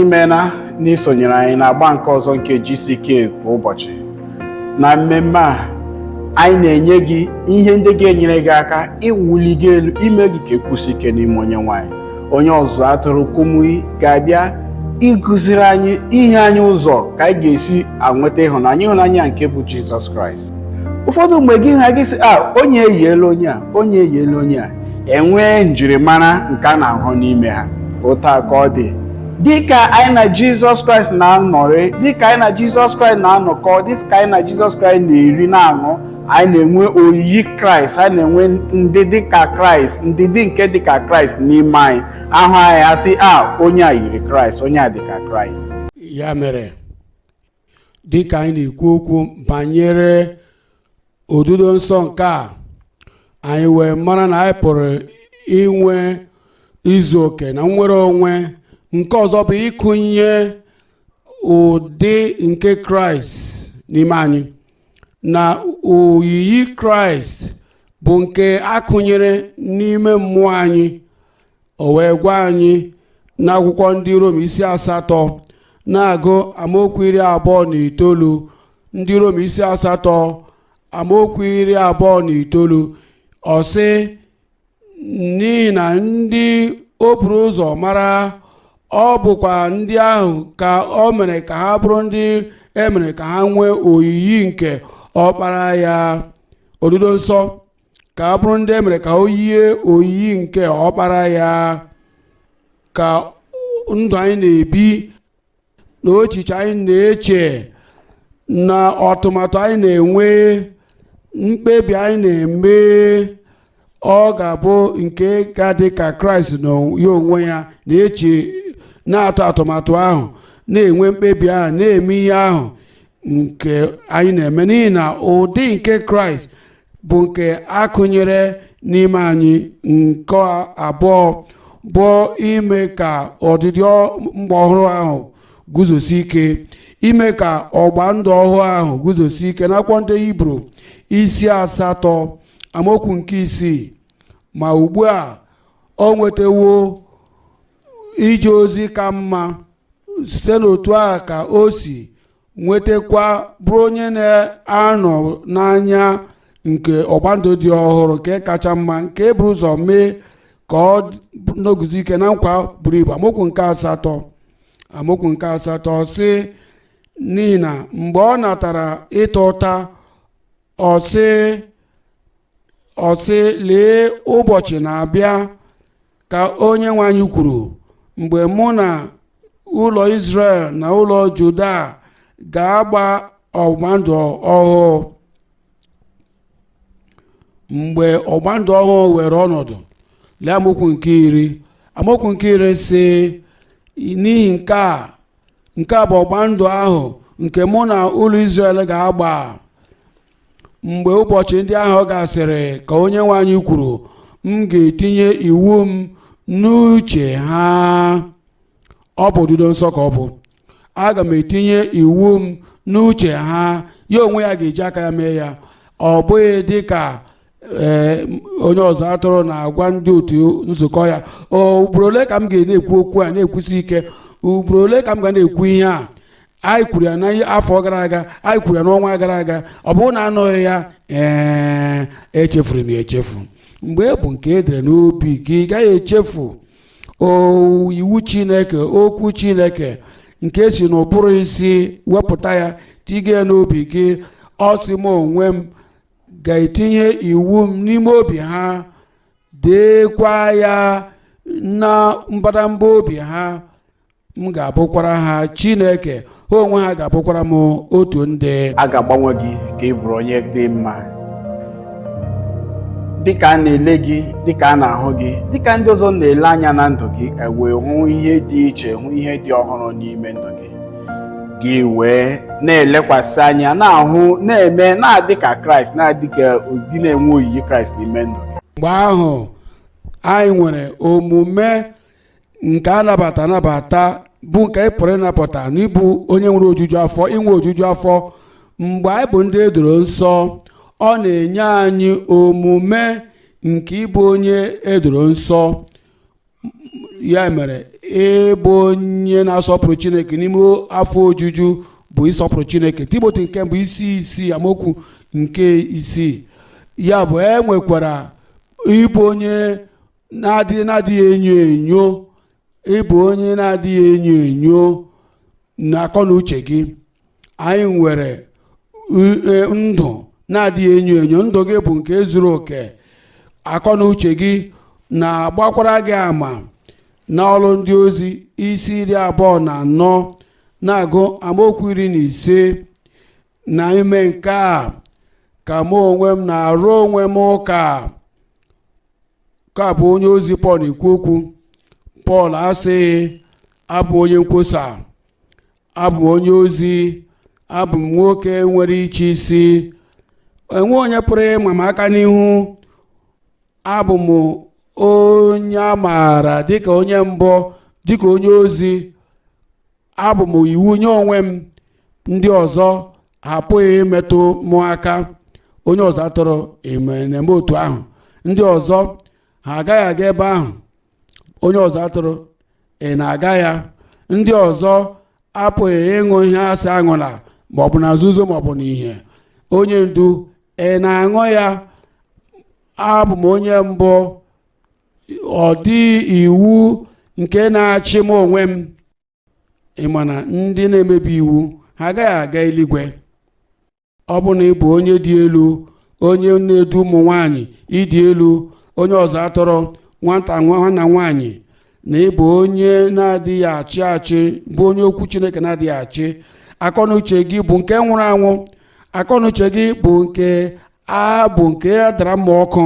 Imena n'isonyere anyị na-agba nke ọzọ nke GCK kwa ụbọchị. Na mmemme a, anyị na-enye gị ihe ndị ga-enyere gị aka iwuli gị elu, ime gị ka ekwusi ike n'ime Onye nwanyị. Onye ọzụzụ atụrụ Kumuyi ga-abịa ịkụziri anyị ihe anyị ụzọ ka anyị ga-esi anweta ịhụnanya, ịhụnanya nke bụ Jizọs Kraịst. Ụfọdụ mgbe gị ha gị sị, a onye eyiela onye a, onye eyiela onye a, enwee njirimara nke a na-ahụ n'ime ha. Otu a ka ọ dị, dịka anyị na Jizọs Kraịst na-anọrị, dịka anyị na Jizọs Kraịst na-anọkọ, dịka anyị na Jizọs Kraịst na-eri na-aṅụ, anyị na-enwe oyiyi Kraịst, anyị na-enwe ndị dịka Kraịst, ndị dị nke dịka Kraịst n'ime anyị. Ahụ anyị asị, a onye a yiri Kraịst, onye a dịka Kraịst. Ya mere, dịka anyị na-ekwu okwu banyere odudo nsọ nke a, anyị wee mara na anyị pụrụ inwe izu oke na nnwere onwe. Nke ọzọ bụ ịkụnye ụdị nke Kraịst n'ime anyị, na oyiyi Kraịst bụ nke akụnyere n'ime mmụọ anyị. O wee gwa anyị n'akwụkwọ Ndị Rom isi 8, na-agụ amaokwu 29. Ndị Rom isi 8, amaokwu 29, ọ sị, n'ihi na ndị o buru ụzọ mara, ọ bụkwa ndị ahụ ka o mere ka ha bụrụ ndị e mere ka ha nwee oyiyi nke ọkpara ya. Odudo nsọ, ka ha bụrụ ndị e mere ka o yie oyiyi nke ọkpara ya, ka ndụ anyị na-ebi na echiche anyị na-eche na ọtụmatụ anyị na-enwe, mkpebi anyị na-eme, ọ ga-abụ nke ga-adị ka Kraịst na ya onwe ya na-eche, na-atụ atụmatụ ahụ, na-enwe mkpebi ahụ, na-eme ihe ahụ nke anyị na-eme, n'ihi na ụdị nke Kraịst bụ nke akụnyere n'ime anyị. Nke abụọ bụ ime ka ọdịdị mgbe ọhụrụ ahụ guzosi ike, ime ka ọgba ndụ ọhụụ ahụ guzosi ike. N'akwụkwọ Ndị Hibru isi 8, amaokwu nke 6, ma ugbu a o nwetawo ije ozi ka mma, site n'otu a ka o si nwetakwa bụrụ onye na-anọ n'anya nke ọgbandụ dị ọhụrụ, nke kacha mma, nke e buru ụzọ mee ka ọ nọguzo ike na nkwa buru ibu. Amaokwu nke 8, amaokwu nke 8 sị, n'ihi na mgbe ọ natara ịta ụta, ọ sị, lee, ụbọchị na-abịa, ka Onye nwe anyị kwuru, mgbe mụ na ụlọ Israel na ụlọ Juda ga-agba ọgbandụ ọhụụ. Mgbe ọgbandụ ọhụụ were ọnọdụ, lee amaokwu nke 10. Amaokwu nke 10 si, n'ihi nke a bụ ọgbandụ ahụ nke mụ na ụlọ Israel ga-agba mgbe ụbọchị ndị ahụ gasịrị, ka Onye nwe anyị kwuru, m ga-etinye iwu m n'uche ha. Ọ bụ odudo nsọ ka ọ bụ. Aga m etinye iwu m n'uche ha. Ya onwe ya ga-eji aka ya mee ya. Ọ bụghị dịka ee onye ọzọ atụrụ na-agwa ndị otu nzukọ ya, ugboro ole ka m ga na-ekwu okwu a, na-ekwusi ike? Ugboro ole ka m ga na-ekwu ihe a? Anyị kwuru ya n'afọ gara aga, anyị kwuru ya n'ọnwa gara aga. Ọ bụrụ na anọghị ya, ee, echefuru m ya echefu. Mgbe e bụ nke edere n'obi gị, ị gaghị echefu o iwu Chineke, okwu Chineke nke si n'ụbụrụ isi wepụta ya, tinye ya n'obi gị. Ọ sị, m onwe m ga-etinye iwu m n'ime obi ha, deekwa ya na mbadamba obi ha. M ga-abụkwara ha Chineke, ha onwe ha ga-abụkwara m otu ndị. A ga-agbanwe gị ka ị bụrụ onye dị mma, dịka a na-ele gị, dịka a na-ahụ gị, dịka ndị ọzọ na-ele anya na ndụ gị, ewee hụ ihe dị iche, hụ ihe dị ọhụrụ n'ime ndụ gị. Gị wee na-elekwasị anya, na-ahụ, na-eme, na-adị ka Kraịst, na-adị ka ụdị na-enwe oyiyi Kraịst n'ime ndụ gị. Mgbe ahụ anyị nwere omume nke a nabata anabata, bụ nke ị pụrụ ịnapụta n'ịbụ onye nwere ojuju afọ, inwe ojuju afọ. Mgbe anyị bụ ndị edoro nsọ, ọ na-enye anyị omume nke ịbụ onye edoro nsọ. Ya mere, Ịbụ onye na-asọpụrụ Chineke n'ime afọ ojuju bụ ịsọpụrụ Chineke. Timoti nke mbụ isi 6 amaokwu nke 6. Ya bụ, e nwekwara ịbụ onye na-adịghị enyo enyo, ịbụ onye na-adịghị enyo enyo na akọ na uche gị. Anyị nwere ndụ na-adịghị enyo enyo. Ndụ gị bụ nke zuru oke. Akọ na uche gị na-agbakwara gị ama. Na Ọrụ Ndị Ozi isi 24, na-agụ amaokwu 15, na ime nke a ka mụ onwe m na-arụ onwe m ụka. Ka bụ onye ozi Pọl na-ekwu okwu. Pọl asịghị, "Abụ onye nkwusa, abụ m onye ozi, abụ m nwoke nwere iche isi, enwe onye pụrụ ịma m aka n'ihu, abụ m onye a maara dịka onye mbụ, dịka onye ozi, abụ m iwu nye onwe m, ndị ọzọ apụghị imetụ mụ aka." Onye ọzọ atụrụ eme na-eme otu ahụ, ndị ọzọ ha agaghị aga ebe ahụ. Onye ọzọ atụrụ, ị na-aga ya? Ndị ọzọ apụghị ịṅụ ihe asị aṅụla, maọbụ na nzuzo maọbụ n'ihe. Onye ndu, ị na-aṅụ ya? Abụ m onye mbụ, ọ dị iwu nke na-achị m onwe m. Ị ma na ndị na-emebi iwu, ha agaghị aga eluigwe. Ọ bụ na ị bụ onye dị elu, onye na-edu ụmụ nwanyị, ịdị elu, onye ọzọ atọrọ nwata nwanna nwanyị, na ịbụ onye na-adịghị achị achị, bụ onye okwu Chineke na-adịghị achị, akọnuche gị bụ nke nwụrụ anwụ, akọnuche gị bụ nke a bụ nke a dara mma ọkụ.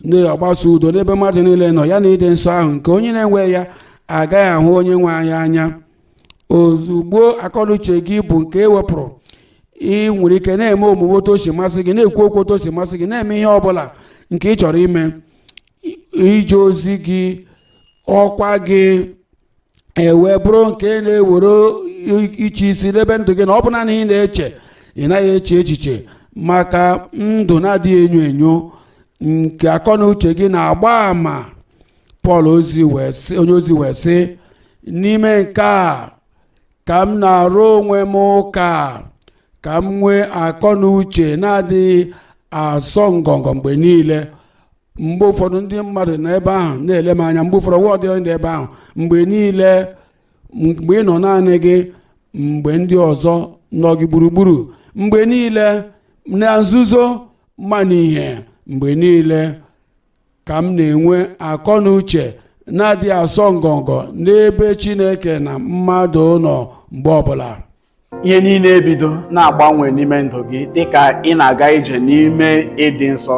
Na-agbaso udo n'ebe mmadụ niile nọ, ya na ịdị nsọ ahụ nke onye na-enwe ya agaghị ahụ onye nwe anyị anya. Ozugbo akọnuche gị bụ nke ewepụrụ, ị nwere ike na-eme omume otu o si masị gị, na-ekwu okwu otu o si masị gị, na-eme ihe ọbụla nke ị chọrọ ime. Ije ozi gị, ọkwa gị ewee bụrụ nke na-ewere iche isi n'ebe ndụ gị na ọ bụ naanị ị na-eche. Ị naghị eche echiche maka ndụ na-adịghị enyo enyo nke akọ na uche gị na-agba ama. Pọl ozi wee sị, onye ozi wee sị, n'ime nke a ka m na-arụ onwe m ụka, ka m nwee akọ na uche na-adịghị asọ ngọngọ mgbe niile. Mgbe ụfọdụ ndị mmadụ nọ ebe ahụ na-ele m anya, mgbe ụfọdụ nwa ọdịghị ndị ebe ahụ. Mgbe niile, mgbe ị nọ naanị gị, mgbe ndị ọzọ nọ gị gburugburu, mgbe niile na nzuzo ma n'ihe, mgbe niile ka m na-enwe akọ na uche na-adịghị asọ ngọngọ n'ebe Chineke na mmadụ nọ mgbe ọbụla. Ihe niile ebido na-agbanwe n'ime ndụ gị dịka ị na-aga ije n'ime ịdị nsọ.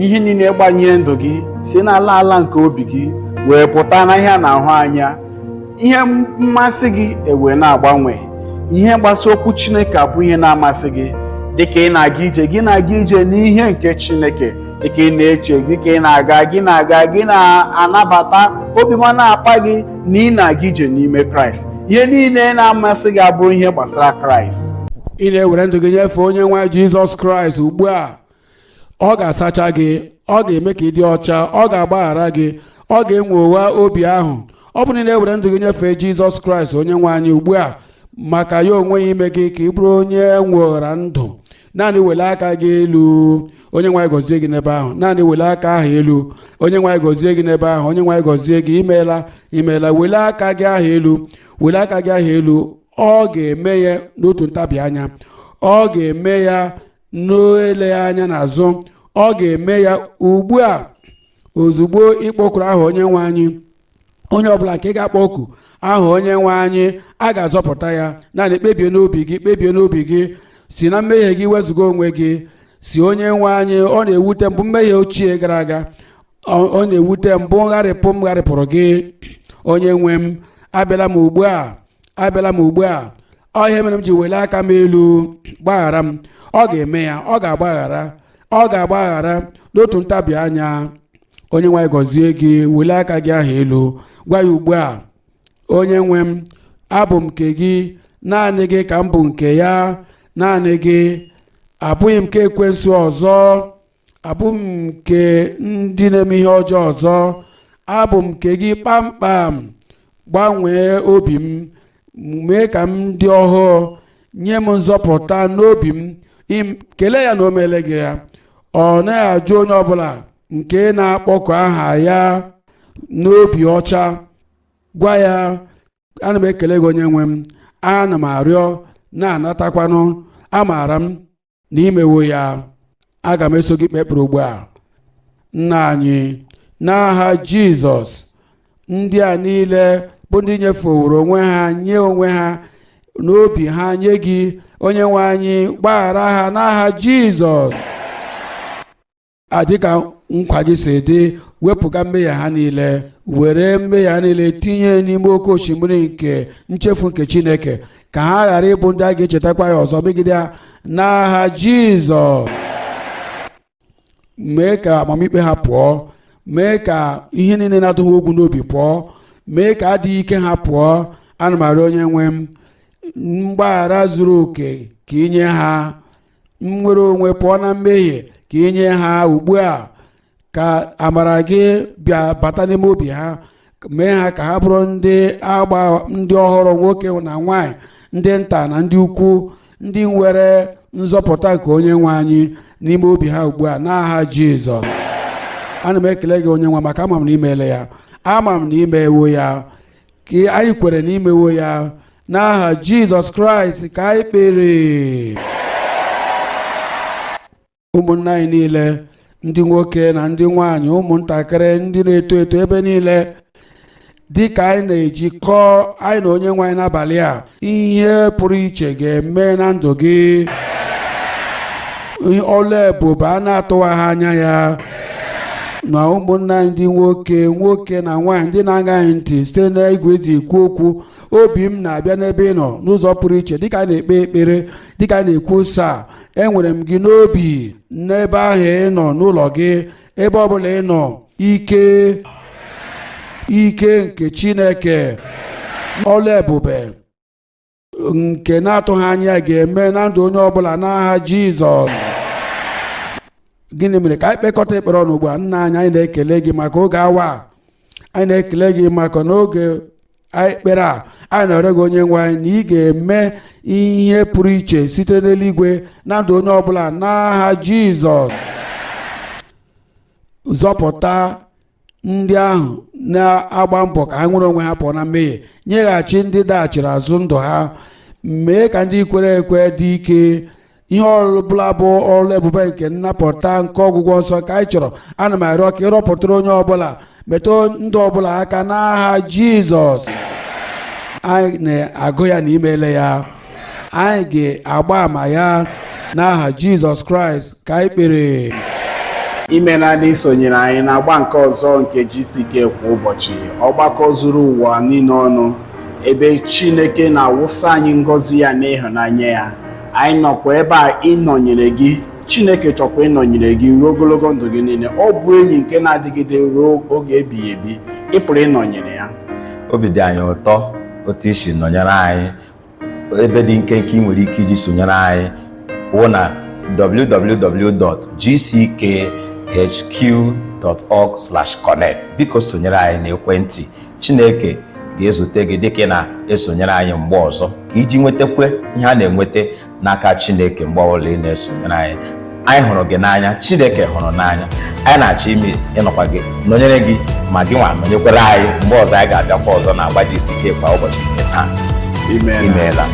Ihe niile gbanyere ndụ gị si n'ala ala nke obi gị wee pụta na ihe a na-ahụ anya. Ihe mmasị gị ewee na-agbanwe. Ihe gbasa okwu Chineke abụ ihe na-amasị gị dịka ị na-aga ije gị, na-aga ije n'ihe nke Chineke, dịka ị na-eche, dịka ị na-aga gị, na-aga gị, na-anabata obi ma na-akpa gị na ị na-aga ije n'ime Kraịst. Ihe niile na-amasị gị abụrụ ihe gbasara Kraịst. Ị na-ewere ndụ gị nyefee onye nwe anyị Jizọs Kraịst ugbu a. Ọ ga-asacha gị, ọ ga-eme ka ị dị ọcha, ọ ga-agbaghara gị, ọ ga-enwowa obi ahụ. Ọ bụrụ na ị na-ewere ndụ gị nyefee Jizọs Kraịst onye nwe anyị ugbu a, maka ya onwe ya ime gị ka ị bụrụ onye nweghara ndụ, naanị wele aka gị elu. Onye nwe anyị gọzie gị n'ebe ahụ. Naanị wele aka ahụ elu. Onye nwe anyị gọzie gị n'ebe ahụ. Onye nwe anyị gọzie gị. Imeela, imeela. Wele aka gị ahụ elu, wele aka gị ahụ elu. Ọ ga-eme ya n'otu ntabi anya. Ọ ga-eme ya n'eleghị anya n'azụ. Ọ ga-eme ya ugbu a, ozugbo ịkpọkuru aha onye nwe anyị. Onye ọbụla nke ga-akpọku aha onye nwe anyị, a ga-azọpụta ya. Naanị kpebie n'obi gị, kpebie n'obi gị, si na mmehie gị wezụga onwe gị, si onye nwe anyị, ọ na-ewute mbụ mmehie ochie gara aga, ọ na-ewute mbụ ngharịpụ m gharịpụrụ gị. Onye nwe m, abịala m ugbu a, abịala m ugbu a. Ọ ihe mere m ji wele aka m elu. Gbaghara m. Ọ ga-eme ya. Ọ ga-agbaghara, ọ ga-agbaghara n'otu ntabi anya. Onye nwe anyị gọzie gị. Wele aka gị ahụ elu, gwa ya ugbu a, "Onye nwe m, abụ m nke gị, naanị gị ka m bụ nke ya, naanị gị. Abụghị m nke ekwensu ọzọ, abụghị m nke ndị na-eme ihe ọjọọ ọzọ. Abụ m nke gị kpamkpam. Gbanwee obi m, mee ka m dị ọhụụ, nye m nzọpụta n'obi m. Kelee ya na o meele gị ya. Ọ naghị ajụ onye ọbụla nke na-akpọku aha ya n'obi ọcha. Gwa ya, ana m ekele gị, onye nwe m. Ana m arịọ na-anatakwanụ. Amaara m na imewo ya. Aga m eso gị kpee ekpere ugbu a. Nna anyị, n'aha Jizọs, ndị a niile bụ ndị nyefeworo onwe ha nye onwe ha n'obi ha nye gị, onye nwe anyị, gbaghara ha n'aha Jizọs. Adịka nkwa gị si dị, wepụga mmehie ha niile, were mmehie ha niile tinye n'ime oke osimiri nke nchefu nke Chineke, ka ha ghara ịbụ ndị a ga-echetakwa ya ọzọ megide ha n'aha Jizọs. Mee ka amamikpe ha pụọ, mee ka ihe niile na-atụ ha ogwu n'obi pụọ, mee ka adịghị ike ha pụọ. Ana m arịọ, onye nwe m, mgbaghara zuru oke ka inye ha, nnwere onwe pụọ na mmehie ka inye ha ugbu a, ka amara gị bịa bata n'ime obi ha, mee ha ka ha bụrụ ndị agba ndị ọhụrụ, nwoke na nwanyị, ndị nta na ndị ukwu, ndị nwere nzọpụta nke onye nwe anyị n'ime obi ha ugbu a n'aha Jizọs. Ana m ekele gị, onye nwe, maka ama m na imeele ya, ama m na imewo ya, ka anyị kwere na imewo ya. N'aha Jizọs Kraịst ka anyị kpere. Ụmụnne anyị niile, ndị nwoke na ndị nwanyị, ụmụntakịrị, ndị na-eto eto, ebe niile, dị ka anyị na-ejikọ anyị na onye nwe anyị n'abalị a, ihe pụrụ iche ga-eme na ndụ gị. Ọlụ ebube a na-atụwaghị anya ya. Na ụmụnne anyị ndị nwoke, nwoke na nwaanyị, ndị na-aṅa anyị ntị site n'igwe eji ekwu okwu, obi m na-abịa n'ebe ị nọ n'ụzọ pụrụ iche dịka a na-ekpe ekpere, dịka a na-ekwu saa. Enwere m gị n'obi n'ebe ahụ ị nọ n'ụlọ gị, ebe ọbụla ị nọ. Ike, ike nke Chineke, ọlụ ebube nke na-atụghị anya ga-eme na ndụ onye ọbụla n'aha Jizọs. Gịnị mere ka anyị kpekọta ekpere ọnụ ugbu a? Nna anyị, anyị na-ekele gị maka oge awa a. Anyị na-ekele gị maka n'oge anyị kpere a. Anyị na-arịọ gị, onye nwe anyị, na ị ga-eme ihe pụrụ iche site n'eluigwe na ndụ onye ọbụla n'aha Jizọs. Zọpụta ndị ahụ na-agba mbọ ka ha nwere onwe ha pụọ na mmehie, nyeghachi ndị daghachiri azụ ndụ ha, mee ka ndị kwere ekwe dị ike. Ihe ọbụla bụ ọrụ ebube nke nnapụta nke ọgwụgwọ nsọ ka anyị chọrọ. Ana m arịọ ka ịrọpụtara onye ọbụla, metụ ndụ ọbụla aka n'aha Jizọs. Anyị na-agụ ya na imele ya, anyị ga-agba ama ya. N'aha Jizọs Kraịst ka anyị kpere. Imela na isonyere anyị na-agba nke ọzọ nke GCK kwa ụbọchị, ọgbakọ zuru ụwa niile ọnụ, ebe Chineke na-awụsa anyị ngọzi ya na ịhụnanya ya. Anyị nọkwa ebe a ịnọnyere gị. Chineke chọkwa ịnọnyere gị ruo ogologo ndụ gị niile. Ọ bụ enyi nke na-adịgide ruo oge ebighị ebi. Ị pụrụ ịnọnyere ya. Obi dị anyị ụtọ otu isi nọnyere anyị. Ebe dị nkenke ị nwere ike iji sonyere anyị wụ na www.gckhq.org/connect. Biko sonyere anyị n'ekwentị. Chineke ga-ezute gị dịka ị na-esonyere anyị mgbe ọzọ, ka iji nwetakwa ihe a na-enweta n'aka Chineke mgbe ọbụla ị na-esonyere anyị. Anyị hụrụ gị n'anya, Chineke hụrụ n'anya. Anyị na-achọ ime ịnọkwa gị, nọnyere gị, ma gị nwa nọnyekwere anyị mgbe ọzọ anyị ga-abịakwa ọzọ na agba GCK kwa ụbọchị nke taa. Imeela. Imeela.